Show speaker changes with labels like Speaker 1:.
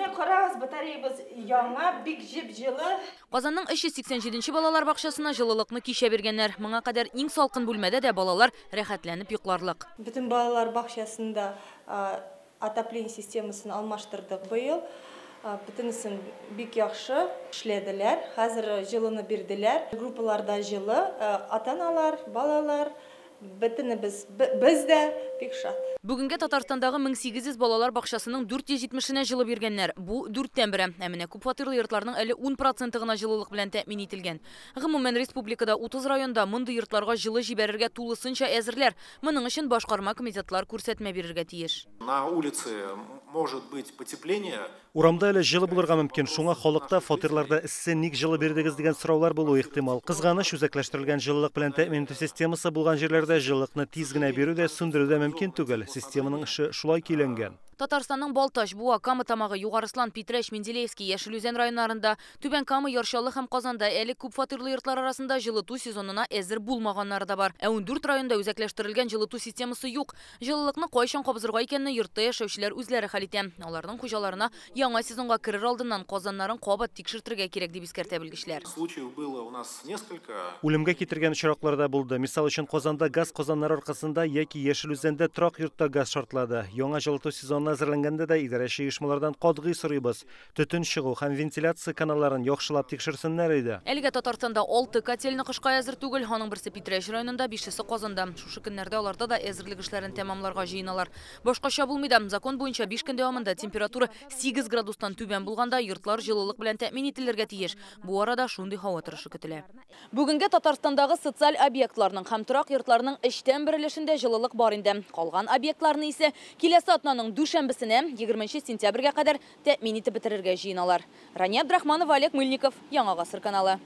Speaker 1: Менә карагыз, батареябыз яңа, бик җып-җылы.
Speaker 2: Казанның 387 нче балалар бакчасына җылылыкны кичә биргәннәр. Моңа кадәр иң салкын бүлмәдә дә балалар рәхәтләнеп йокларлык.
Speaker 1: Бөтен балалар бакчасында отопление системасын алмаштырдык быел. Бөтенесен бик яхшы эшләделәр. Хәзер җылыны бирделәр. Группаларда җылы, ата-аналар, балалар, бөтенебез, без дә бик шат.
Speaker 2: Бүгенгә Татарстандагы 1800 балалар бакчасының 470-енә җылы биргәннәр. Бу дүрттән бере. Ә менә күпфатирлы йортларның әле 10 проценты гына җылылык белән тәэмин ителгән. Гомумән, республикада 30 районда мондый йортларга җылы җибәрергә тулысынча әзерләр. Моның өчен башкарма комитетлар күрсәтмә бирергә тиеш.
Speaker 3: На улице может быть потепление.
Speaker 4: Урамда әле җылы булырга мөмкин, шуңа халыкта фатирларда эссе, ник җылы бирдегез дигән сораулар булуы ихтимал. Кызганыч, үзәкләштерелгән җылылык белән тәэмин итү системасы булган җирләрдә җылылыкны тиз генә бирү дә, сүндерү дә мөмкин түгел. Системаның эше шулай көйләнгән.
Speaker 2: Татарстанның Балтач, Буа, Кама Тамагы, Югары Ослан, Питрәч, Менделеевский, Яшел Үзән районнарында, Түбән Кама, Яр Чаллы һәм Казанда әле күпфатирлы йортлар арасында җылыту сезонына әзер булмаганнары да бар. Ә 14 районда үзәкләштерелгән җылыту системасы юк. Җылылыкны кайчан кабызырга икәнне йортта яшәүчеләр үзләре хәл итә. Аларның хуҗаларына яңа сезонга керер алдыннан казаннарын кабат тикшертергә кирәк, дип искәртә белгечләр.
Speaker 3: Случаев было у нас несколько.
Speaker 4: Үлемгә китергән очраклар да булды. Мисал өчен, Казанда газ казаннары аркасында яки Яшел Үзәндә торак йортта газ шартлады. Яңа җылыту сезонына әзерләнгәндә дә идарәче оешмалардан катгый сорыйбыз. Төтен чыгу һәм вентиляция каналларын яхшылап тикшерсеннәр иде.
Speaker 2: Әлегә Татарстанда 6 котельный кышка әзер түгел. Аның берсе Питрәч районында, бишесе Казанда. Шушы көннәрдә аларда да әзерлек эшләрен тәмамларга җыеналар. Башкача булмый да, закон буенча 5 көн дәвамында температура 8 градустан түбән булганда йортлар җылылык белән тәэмин ителергә тиеш. Бу арада шундый һава торышы көтелә. Бүгенге Татарстандагы социаль объектларның һәм торак йортларның өчтән бер өлешендә җылылык бар инде. Калган объектларны исә киләсе атнаның дүшәмбесенә, 20 сентябрьгә кадәр тәэмин итеп бетерергә җыеналар. Рания Абдрахманова, Олег Мыльников, Яңа Гасыр каналы.